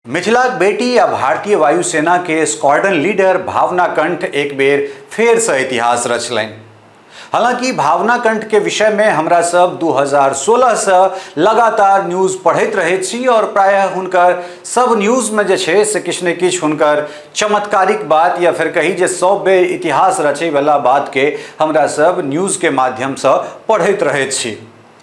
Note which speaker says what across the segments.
Speaker 1: मिथिलाक बेटी आ भारतीय वायुसेना के स्क्वाड्रन लीडर भावना कंठ एक बेर फेर से इतिहास रचलनि। हालांकि भावना कंठ के विषय में हमरा सब 2016 से लगातार न्यूज पढ़ैत रहैत छी और प्रायः हुनकर सब न्यूज में जे छै से किछु ने किछु हुनकर चमत्कारिक बात या फिर कही जे सब बेर इतिहास रचै वाला बात के हमरा सब न्यूज के माध्यम से पढ़ैत रहैत छी।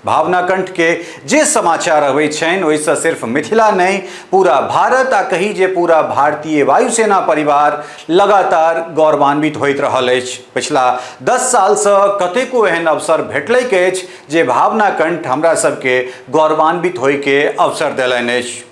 Speaker 1: भावना कंठ के जे समाचार अबै छनि ओहिसँ सिर्फ मिथिला नहि, पूरा भारत आ कही जे पूरा भारतीय वायुसेना परिवार लगातार गौरवान्वित होइत रहल अछि। पछिला 10 सालसँ कतेको एहन अवसर भेटलैक अछि जे भावना कंठ हमरा सबके गौरवान्वित होइके अवसर देलनि अछि।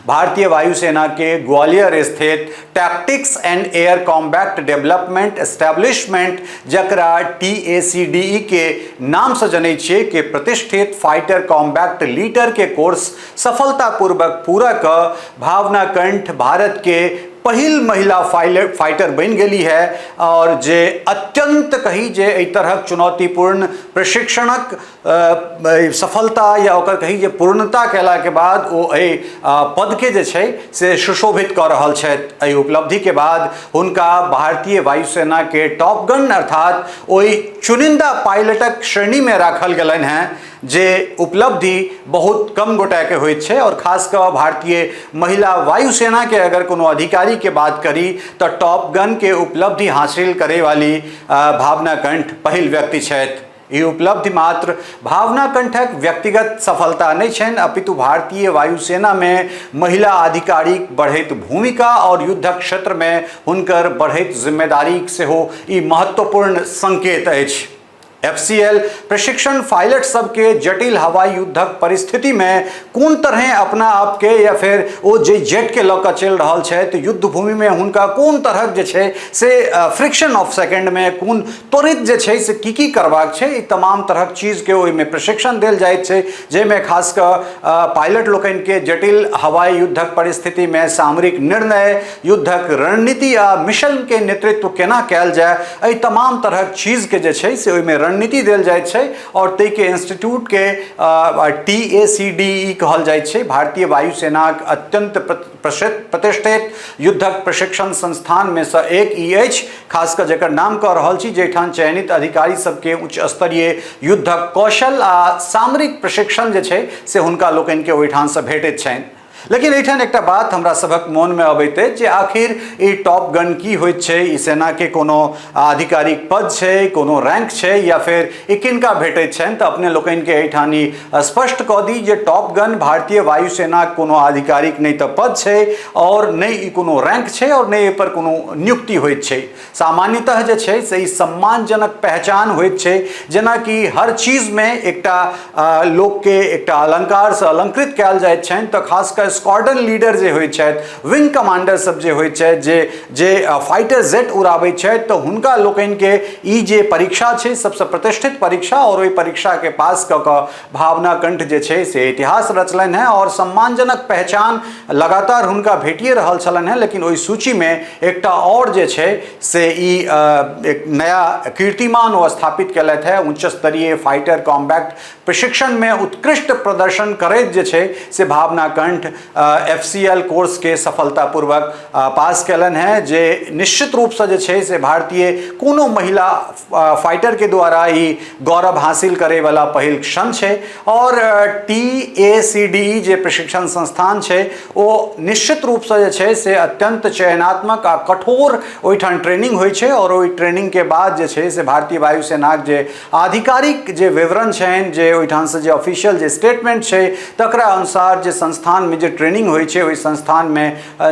Speaker 1: भारतीय वायुसेना के ग्वालियर स्थित tactics and air combat development establishment, जकरा TACDE के नाम से जनै छियै, के प्रतिष्ठित फाइटर कॉम्बैक्ट लीडर के कोर्स सफलतापूर्वक पूरा क भावना कंठ भारत के पहिल महिला फाइटर बनि गेली है और जे अत्यंत कही जे एहि तरहक चुनौतीपूर्ण प्रशिक्षणक सफलता या ओकर कही जे पूर्णता कयलाके बाद ओ एहि पदके जे छै से सुशोभित कऽ रहल छथि। एहि उपलब्धिके बाद हुनका भारतीय वायुसेनाके टॉप गन अर्थात ओहि चुनिंदा पायलटक श्रेणीमे राखल गेलनि हेँ जे उपलब्धि बहुत कम गोटाके होइत छै और खास कऽ भारतीय महिला वायुसेनाके अगर कोनो अधिकारीके बात करी तऽ टॉप गनके उपलब्धि हासिल करे वाली भावना कंठ पहिल व्यक्ति छथि। ई उपलब्धि मात्र भावना कंठक व्यक्तिगत सफलता नहि छनि, अपितु भारतीय वायुसेना में महिला आधिकारिक बढ़ैत भूमिका और युद्धक क्षेत्र में हुनकर बढ़ैत जिम्मेदारीक सेहो ई महत्वपूर्ण संकेत अछि। एफसीएल प्रशिक्षण पायलट सबके जटिल हवाई युद्धक परिस्थिति में कोन तरह अपना आपके या फिर ओ जे जेट के लऽ कऽ चलि रहल छथि युद्ध भूमि में हुनका कोन तरहक जे छै से फ्रिक्शन ऑफ सेकेंड में कोन त्वरित जे छै से की की करबाक छै, ई तमाम तरहक चीजके ओहिमे प्रशिक्षण देल जाइत छै, जाहिमे खास कऽ पायलट लोकनिके जटिल हवाई युद्धक परिस्थितिमे सामरिक निर्णय, युद्धक रणनीति आ मिशनके नेतृत्व केना कयल जाय, एहि तमाम तरहक चीजके जे छै से ओहिमे रणनीति देल जाइत छै और ताहिके इंस्टीट्यूटके TACDE कहल जाइत छै। भारतीय वायुसेनाक अत्यंत प्रतिष्ठित युद्धक प्रशिक्षण संस्थानमे सँ एक ई अछि, खास कऽ जकर नाम कऽ रहल छी, जाहिठाम चयनित अधिकारी सबके उच्च स्तरीय युद्धक कौशल आ सामरिक प्रशिक्षण जे छै से हुनका लोकनिके ओहिठामसँ भेटैत छनि। लेकिन एहिठाम एकटा बात हमरा सभक मोनमे अबैत अछि जे आखिर ई टॉप गन की होइत छै, ई सेनाके कोनो आधिकारिक पद छै, कोनो रैंक छै या फिर ई किनका भेटैत छनि? तऽ अपने लोकनिके एहिठाम ई स्पष्ट कऽ दी जे टॉप गन भारतीय वायुसेनाक कोनो आधिकारिक नहि तऽ पद छै और नहि ई कोनो रैंक छै और नहि एहिपर कोनो नियुक्ति होइत छै। सामान्यतः जे छै से ई सम्मानजनक पहचान होइत छै, जेनाकि हर चीजमे एकटा लोकके एकटा अलङ्कारसँ अलङ्कृत कयल जाइत छनि, तऽ खास कऽ स्क्वाड्रन लीडर जे होइत छथि, विंग कमांडर सब जे होइत छथि, जे जे फाइटर जेट उड़ाबैत छथि, तऽ हुनका लोकनिके ई जे परीक्षा छै सबसँ प्रतिष्ठित परीक्षा और ओहि परीक्षाके पास कऽ कऽ भावना कंठ जे छै से इतिहास रचलनि हेँ और सम्मानजनक पहचान लगातार हुनका भेटिए रहल छलनि हेँ। लेकिन ओहि सूचीमे एकटा और जे छै से ई एक नया कीर्तिमान ओ स्थापित केलथि हेँ। उच्च स्तरीय फाइटर कॉम्बैक्ट प्रशिक्षणमे उत्कृष्ट प्रदर्शन करैत जे छै से भावना कंठ FCL course के सफलतापूर्वक पास केलनि हेँ, जे निश्चित रूपसँ जे छै से भारतीय कोनो महिला फाइटर के द्वारा ई गौरव हासिल करैवला पहिल क्षण छै। और TACDE जे प्रशिक्षण संस्थान छै ओ निश्चित रूपसँ जे छै से अत्यंत चयनात्मक आ कठोर ओहिठाम ट्रेनिंग होइ छै और ओहि ट्रेनिंगके बाद जे छै से भारतीय वायुसेनाक जे आधिकारिक जे विवरण छनि, जे ओहिठामसँ जे ऑफिशियल जे स्टेटमेंट छै तकरा अनुसार जे संस्थानमे जे ट्रेनिंग होइ छै ओहि संस्थानमे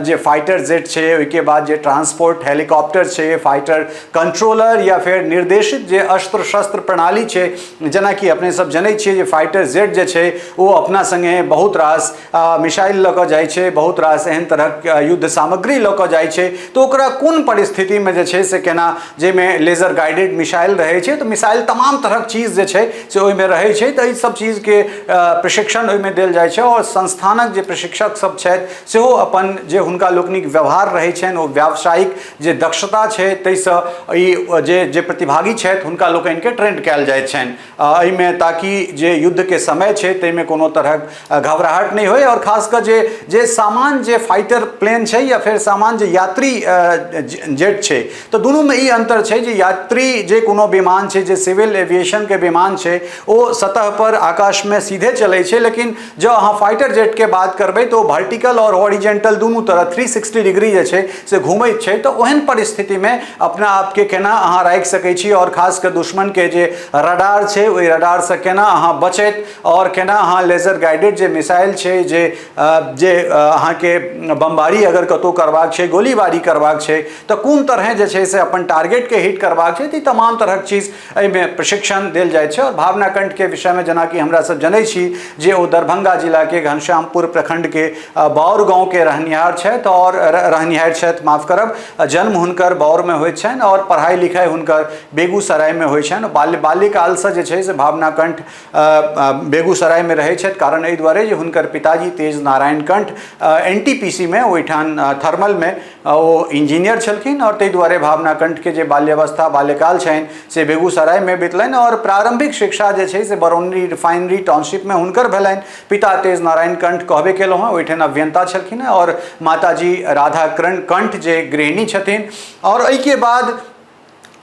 Speaker 1: जे फाइटर जेट छै, ओहिके बाद जे ट्रांसपोर्ट हेलीकॉप्टर छै, फाइटर कंट्रोलर या फेर निर्देशित जे अस्त्र शस्त्र प्रणाली छै, जेनाकि अपने सब जनै छियै जे फाइटर जेट जे छै ओ अपना सङ्गे बहुत रास मिसाइल लऽ कऽ जाइ छै, बहुत रास एहन तरहक युद्ध सामग्री लऽ कऽ जाइ छै, तऽ ओकरा कोन परिस्थितिमे जे छै से केना, जाहिमे लेजर गाइडेड मिसाइल रहै छै, तऽ मिसाइल तमाम तरहक चीज जे छै से ओहिमे रहै छै, तऽ एहि सब चीजके प्रशिक्षण ओहिमे देल जाइ छै और संस्थानक जे प्रशिक्षण प्रशिक्षक सब छथि सेहो अपन जे हुनका लोकनिक व्यवहार रहै छनि ओ व्यावसायिक जे दक्षता छै ताहिसँ ई जे जे प्रतिभागी छथि हुनका लोकनिके ट्रेंड कयल जाइ छनि एहिमे, ताकि जे युद्धके समय छै ताहिमे कोनो तरहक घबराहट नहि होइ। आओर खास कऽ जे जे सामान जे फाइटर प्लेन छै या फेर सामान जे यात्री जेट छै, तऽ दुनूमे ई अन्तर छै जे यात्री जे कोनो विमान छै, जे सिविल एविएशनके विमान छै, ओ सतह पर आकाशमे सीधे चलै छै, लेकिन जँ अहाँ फाइटर जेटके बात करबै तऽ ओ वर्टिकल आओर हॉरिजेंटल दुनू तरह 360 डिग्री जे छै से घुमैत छै। तऽ ओहन परिस्थितिमे अपना आपके केना अहाँ राखि सकै छी आओर खास कऽ दुश्मनके जे रडार छै ओहि रडारसँ केना अहाँ बचैत आओर केना अहाँ लेजर गाइडेड जे मिसाइल छै, जे जे अहाँके बमबारी अगर कतहु करबाक छै, गोलीबारी करबाक छै, तऽ कोन तरहे जे छै से अपन टारगेटके हिट करबाक छै, तऽ ई तमाम तरहक चीज एहिमे प्रशिक्षण देल जाइ छै। आओर भावना कंठके विषयमे जेनाकि हमरा सब जनै छी जे ओ दरभंगा जिलाके घनश्यामपुर प्रखंडके बाउर गाँवके रहनिहार छथि आओर रहनिहार छथि, माफ करब, जन्म हुनकर बाउरमे होइत छनि आओर पढ़ाइ लिखाइ हुनकर बेगूसरायमे होइ छनि। बाल्यकालसँ जे छै से भावना कंठ बेगूसरायमे रहै छथि, कारण एहि दुआरे जे हुनकर पिताजी तेज नारायण कंठ NTPC मे ओहिठाम थर्मलमे ओ इंजीनियर छलखिन आओर ताहि दुआरे भावना कंठके जे बाल्यावस्था बाल्यकाल छनि से बेगूसरायमे बितलनि। आओर प्रारंभिक शिक्षा जे छै से बरौनी रिफाइनरी टाउनशिपमे हुनकर भेलनि। पिता तेज नारायण कंठ कहबे केलहुँ हँ ओहिठाम अभियंता छलखिन हँ आओर माताजी राधा कंठ जे गृहिणी छथिन। आओर एहिके बाद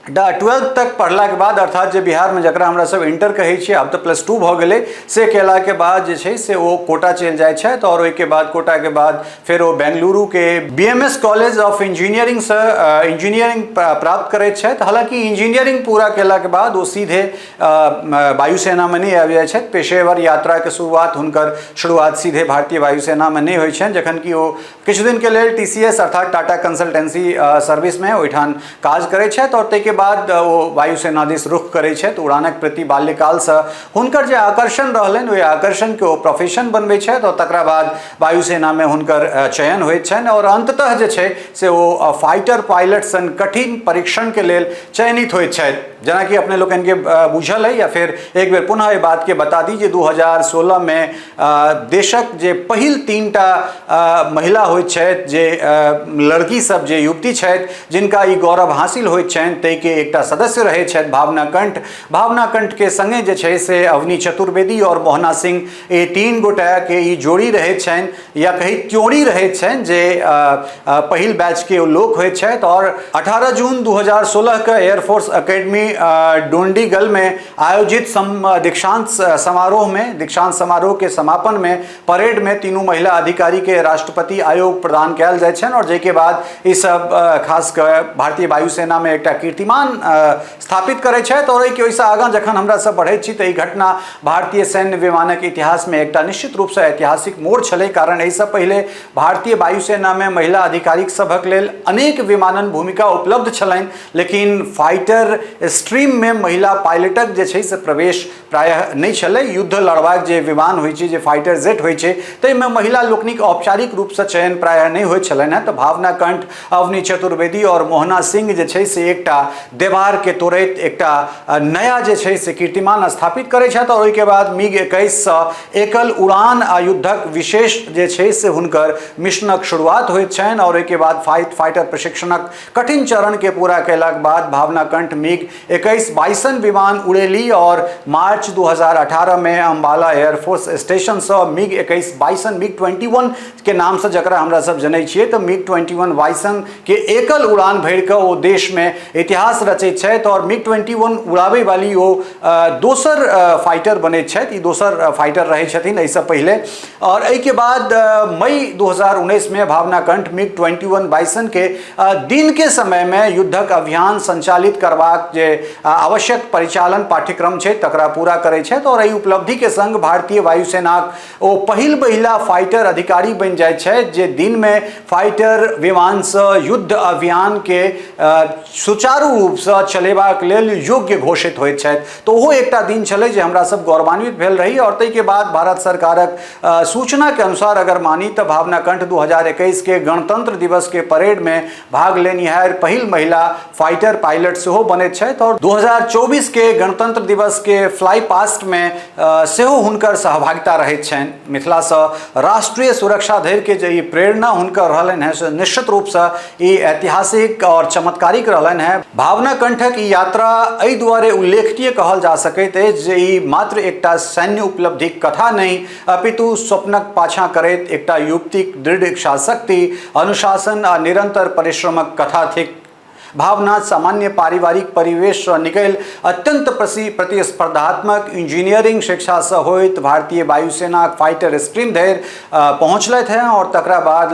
Speaker 1: 12th तक पढ़लाके बाद, अर्थात जे बिहारमे जकरा हमरा सब इंटर कहै छियै, आब तऽ +2 भऽ गेलै, से केलाके बाद जे छै से ओ कोटा चलि जाइ छथि। आओर ओहिके बाद कोटाके बाद फेर ओ बेंगलुरुके BMS college of इंजीनियरिंगसँ इंजीनियरिंग प्राप्त करैत छथि। हालाँकि इंजीनियरिंग पूरा केलाके बाद ओ सीधे वायुसेनामे नहि आबि जाइ छथि। पेशेवर यात्राके शुरुआत हुनकर शुरुआत सीधे भारतीय वायुसेनामे नहि होइ छनि, जखन कि ओ किछु दिनके लेल TCS अर्थात टाटा कंसल्टेंसी सर्विसमे ओहिठाम काज करै छथि आओर ताहिके बाद ओ वायुसेना दिस रुख करै छथि। उड़ानक प्रति बाल्यकालसँ हुनकर जे आकर्षण रहलनि ओहि आकर्षणके ओ प्रोफेशन बनबै छथि आओर तकरा बाद वायुसेनामे हुनकर चयन होइत छनि आओर अन्ततः जे छै से ओ फाइटर पायलट सन कठिन परीक्षणके लेल चयनित होइत छथि। जेनाकि अपने लोकनिके बुझल अइ या फेर एक बेर पुनः एहि बातके बता दी जे 2016मे देशक जे पहिल 3टा महिला होइत छथि, जे लड़की सब जे युवती छथि जिनका ई गौरव हासिल होइत छनि, ताहिके एकटा सदस्य रहै छथि भावना कंठ। भावना कंठके संगे जे छै से अवनी चतुर्वेदी आओर मोहना सिंह, ई 3 गोटाके ई जोड़ी रहैत छनि या कही त्योरी रहैत छनि जे पहिल बैचके ओ लोक होइत छथि। आओर 18 जून 2016 के एयरफोर्स एकेडमी डोंडीगल में आयोजित दीक्षांत समारोह में, दीक्षांत समारोह के समापन में परेड में तीनू महिला अधिकारी के राष्ट्रपति आयोग प्रदान कयल जाइ छनि और जाहिके बाद ई सब खास कऽ भारतीय वायुसेना में एकटा कीर्तिमान स्थापित करै छथि। और एहिके ओहिसँ आगाँ जखन हमरा सब बढ़ैत छी तऽ ई घटना भारतीय सैन्य विमानक इतिहास में एकटा निश्चित रूपसँ ऐतिहासिक मोड़ छलै, कारण एहिसँ पहिले भारतीय वायुसेना में महिला अधिकारी सभक लेल अनेक विमानन भूमिका उपलब्ध छलनि, लेकिन फाइटर स्ट्रीम में महिला पायलटक जे छै से प्रवेश प्रायः नहि छलै। युद्ध लड़बाक जे विमान होइ छै, जे फाइटर जेट होइ छै, ताहिमे महिला लोकनिक औपचारिक रूपसँ चयन प्रायः नहि होइत छलनि हेँ। तऽ भावना कंठ, अवनी चतुर्वेदी आओर मोहना सिंह जे छै से एकटा देवारके तोड़ैत एकटा नया जे छै से कीर्तिमान स्थापित करै छथि। आओर ओहिके बाद मिग 21सँ एकल उड़ान आ युद्धक विशेष जे छै से हुनकर मिशनक शुरुआत होइत छनि। आओर ओहिके बाद फाइटर प्रशिक्षणक कठिन चरण के पूरा कयलाक बाद भावना कंठ मिग 21 बाइसन विमान उड़ेली और मार्च 2018 में अम्बाला एयरफोर्स स्टेशन से मिग 21 बाइसन, मिग 21 के नाम से जकरा हमरा सब जनै छियै, तऽ मिग 21 बाइसन के एकल उड़ान भरि कऽ ओ देश में इतिहास रचैत छथि और मिग 21 उड़ाबै वाली ओ दोसर फाइटर बनैत छथि। ई दोसर फाइटर रहै छथिन एहिसँ पहिले। और एहिके बाद मई 2019 में भावना कंठ मिग 21 बाइसन के दिन के समय में युद्धक अभियान संचालित करबाक जे आवश्यक परिचालन पाठ्यक्रम छै तकरा पूरा करै छथि और एहि उपलब्धि के संग भारतीय वायुसेनाक ओ पहिल महिला फाइटर अधिकारी बनि जाइत छथि जे दिन में फाइटर विमान से युद्ध अभियान के सुचारू रूपसँ चलेबाक लेल योग्य घोषित होइत छथि। तऽ ओहो एकटा दिन छलै जे हमरा सब गौरवान्वित भेल रही। आओर ताहिके बाद भारत सरकारक सूचनाके अनुसार अगर मानी तऽ भावना कंठ 2021 के गणतंत्र दिवसके परेडमे भाग लेनिहार पहिल महिला फाइटर पायलट सेहो बनैत छथि आओर 2024 के गणतंत्र दिवस के फ्लाई पास्ट में सेहो हुनकर सहभागिता रहैत छनि। मिथिलासँ राष्ट्रीय सुरक्षा धरि के जे ई प्रेरणा हुनकर रहलनि हेँ से निश्चित रूपसँ ई ऐतिहासिक आओर चमत्कारिक रहलनि हेँ। भावना कंठक ई यात्रा एहि दुआरे उल्लेखनीय कहल जा सकैत अछि जे ई मात्र एकटा सैन्य उपलब्धिक कथा नहि अपितु स्वप्नक पाछाँ करैत एकटा युवतीक दृढ़ इच्छाशक्ति, अनुशासन आ निरंतर परिश्रमक कथा थिक। भावना सामान्य पारिवारिक परिवेशसँ निकलि अत्यंत प्रतिस्पर्धात्मक इंजीनियरिंग शिक्षासँ होइत भारतीय वायुसेनाक फाइटर स्ट्रीम धरि पहुँचलथि हेँ आओर तकरा बाद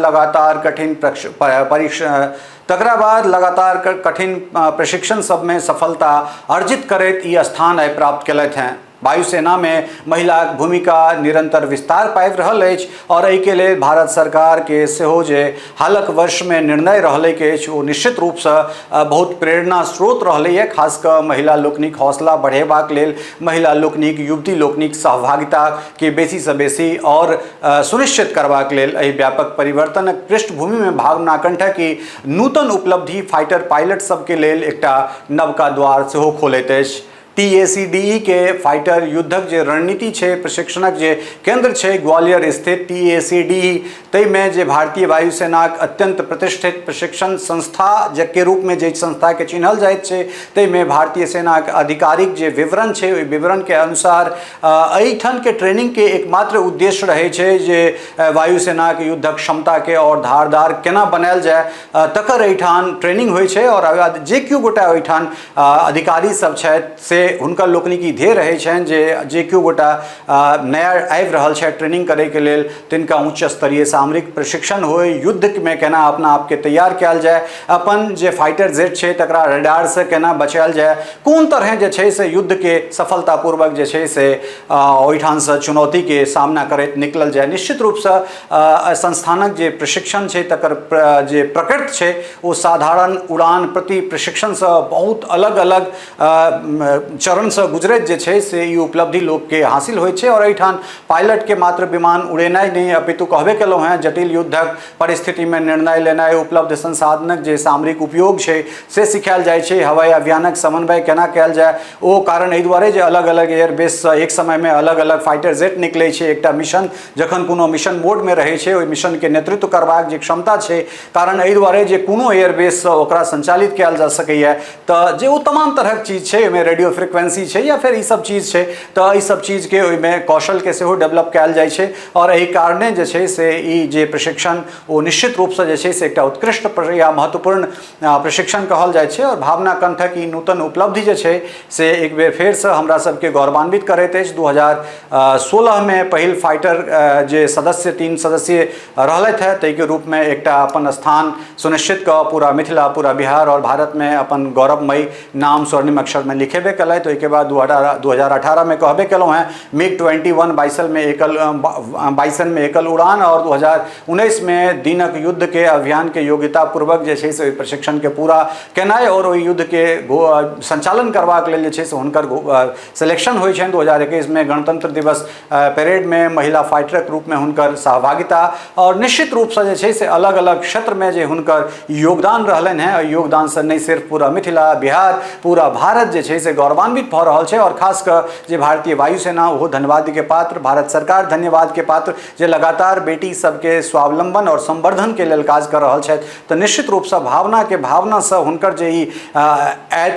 Speaker 1: लगातार कठिन प्रशिक्षण सभमे सफलता अर्जित करैत ई स्थान आइ प्राप्त केलथि हेँ। वायुसेनामे महिलाक भूमिका निरंतर विस्तार पाबि रहल अछि आओर एहिके लेल भारत सरकारके सेहो जे हालक वर्षमे निर्णय रहलैक अछि ओ निश्चित रूपसँ बहुत प्रेरणा स्रोत रहलैए। खास कऽ महिला लोकनिक हौसला बढ़ेबाक लेल महिला लोकनिक, युवती लोकनिक सहभागिताके बेसीसँ बेसी आओर सुनिश्चित करबाक लेल एहि व्यापक परिवर्तनक पृष्ठभूमिमे भावना कंठक ई नूतन उपलब्धि फाइटर पायलट सबके लेल एकटा नवका द्वार सेहो खोलैत अछि। TACDE के फाइटर युद्धक जे रणनीति छै, प्रशिक्षणक जे केंद्र छै ग्वालियर स्थित TACDE, ताहिमे जे भारतीय वायुसेनाक अत्यंत प्रतिष्ठित प्रशिक्षण संस्था के रूपमे जे संस्थाके चिन्हल जाइत छै ताहिमे भारतीय सेनाक आधिकारिक जे विवरण छै ओहि विवरणके अनुसार एहिठामके ट्रेनिंगके एकमात्र उद्देश्य रहै छै जे वायुसेनाक युद्धक क्षमताके आओर धारदार केना बनायल जाय तकर एहिठाम ट्रेनिंग होइ छै। आओर जे केओ गोटा ओहिठाम अधिकारी सब छथि से हुनकर लोकनिक ई ध्येय रहै छनि जे जे केओ गोटा नया आबि रहल छथि ट्रेनिंग करैके लेल तिनका उच्च स्तरीय सामरिक प्रशिक्षण होइ, युद्धमे केना अपना आपके तैयार कयल जाय, अपन जे फाइटर जेट छै तकरा रडारसँ केना बचायल जाय, कोन तरहे जे छै से युद्धके सफलतापूर्वक जे छै से ओहिठामसँ चुनौतीके सामना करैत निकलल जाय। निश्चित रूपसँ संस्थानक जे प्रशिक्षण छै तकर जे प्रकृति छै ओ साधारण उड़ान प्रति प्रशिक्षणसँ बहुत अलग अलग चरणसँ गुजरैत जे छै से ई उपलब्धि लोकके हासिल होइ छै। आओर एहिठाम पायलटके मात्र विमान उड़ेनाइ नहि अपितु कहबे केलहुँ हेँ जटिल युद्धक परिस्थितिमे निर्णय लेनाइ, उपलब्ध संसाधनक जे सामरिक उपयोग छै से सिखायल जाइ छै, हवाई अभियानक समन्वय केना कयल जाय, ओ कारण एहि दुआरे जे अलग अलग एयरबेससँ एक समयमे अलग अलग फाइटर जेट निकलै छै। एकटा मिशन जखन कोनो मिशन मोडमे रहै छै ओहि मिशनके नेतृत्व करबाक जे क्षमता छै, कारण एहि दुआरे जे कोनो एयरबेससँ ओकरा संचालित कयल जा सकैए, तऽ जे ओ तमाम तरहक चीज छै ओहिमे रेडियो फ्रिक्वेंसी छै या फेर ई सब चीज छै, तऽ एहि सब चीजके ओहिमे कौशलके सेहो डेवलप कयल जाइ छै। आओर एहि कारणे जे छै से ई जे प्रशिक्षण ओ निश्चित रूपसँ जे छै से एकटा उत्कृष्ट या महत्वपूर्ण प्रशिक्षण कहल जाइ छै। आओर भावना कंठक ई नूतन उपलब्धि जे छै से एक बेर फेरसँ हमरा सबके गौरवान्वित करैत अछि। 2016मे पहिल फाइटर जे सदस्य 3 सदस्यीय रहलथि हेँ ताहिके रूपमे एकटा अपन स्थान सुनिश्चित कऽ पूरा मिथिला, पूरा बिहार आओर भारतमे अपन गौरवमयी नाम स्वर्णिम अक्षरमे लिखेबे केलथि। ओहिके बाद 2018मे कहबे केलहुँ हेँ MiG-21 बाइसनमे एकल उड़ान आओर 2019मे दिनक युद्धके अभियानके योग्यतापूर्वक जे छै से ओहि प्रशिक्षणके पूरा केनाइ आओर ओहि युद्धके संचालन करबाक लेल जे छै से हुनकर सिलेक्शन होइ छनि। 2021मे गणतंत्र दिवस परेडमे महिला फाइटरक रूपमे हुनकर सहभागिता आओर निश्चित रूपसँ जे छै से अलग अलग क्षेत्रमे जे हुनकर योगदान रहलनि हेँ, ओहि योगदानसँ नहि सिर्फ पूरा मिथिला, बिहार, पूरा भारत जे छै से गौरवान्वित भऽ रहल छै। आओर खास कऽ जे भारतीय वायुसेना ओहो धन्यवादके पात्र, भारत सरकार धन्यवादके पात्र जे लगातार बेटी सबके स्वावलंबन आओर संवर्धनके लेल काज कऽ रहल छथि। तऽ निश्चित रूपसँ भावनाके भावनासँ हुनकर जे ई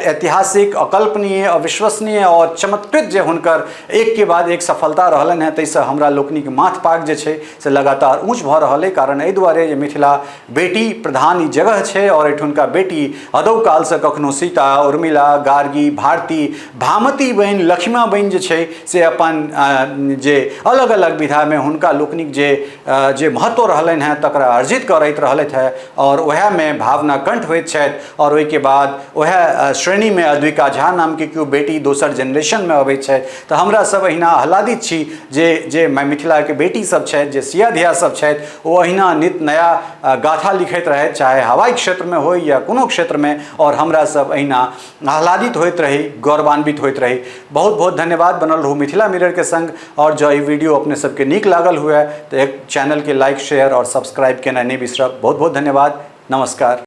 Speaker 1: ऐतिहासिक, अकल्पनीय, अविश्वसनीय आओर चमत्कृत जे हुनकर एक के बाद एक सफलता रहलनि हेँ ताहिसँ हमरा लोकनिक माथ पाग जे छै से लगातार ऊँच भऽ रहल अइ। कारण एहि दुआरे जे मिथिला बेटी प्रधान ई जगह छै आओर एहिठुनका बेटी अदौ कालसँ कखनो सीता, उर्मिला, गार्गी, भारती भामती बनि, लखिमा बनि जे छै से अपन जे अलग अलग विधामे हुनका लोकनिक जे जे महत्व रहलनि हेँ तकरा अर्जित करैत रहलथि हेँ। आओर वएहमे भावना कंठ होइत छथि आओर ओहिके बाद वएह श्रेणीमे अद्विका झा नामके केओ बेटी दोसर जेनरेशनमे अबैत छथि। तऽ हमरा सब अहिना आह्लादित छी जे जे मिथिलाके बेटी सब छथि, जे सिया धिया सब छथि, ओ अहिना नित नया गाथा लिखैत रहथि, चाहे हवाई क्षेत्रमे होइ या कोनो क्षेत्रमे, आओर हमरा सब अहिना आह्लादित होइत रही, गौरवान्वित होइत रही। बहुत बहुत धन्यवाद। बनल रहू मिथिला मिररके संग। आओर जँ ई वीडियो अपने सबके नीक लागल हुए तऽ एक चैनलके लाइक, शेयर आओर सब्सक्राइब केनाइ नहि बिसरब। बहुत बहुत धन्यवाद। नमस्कार।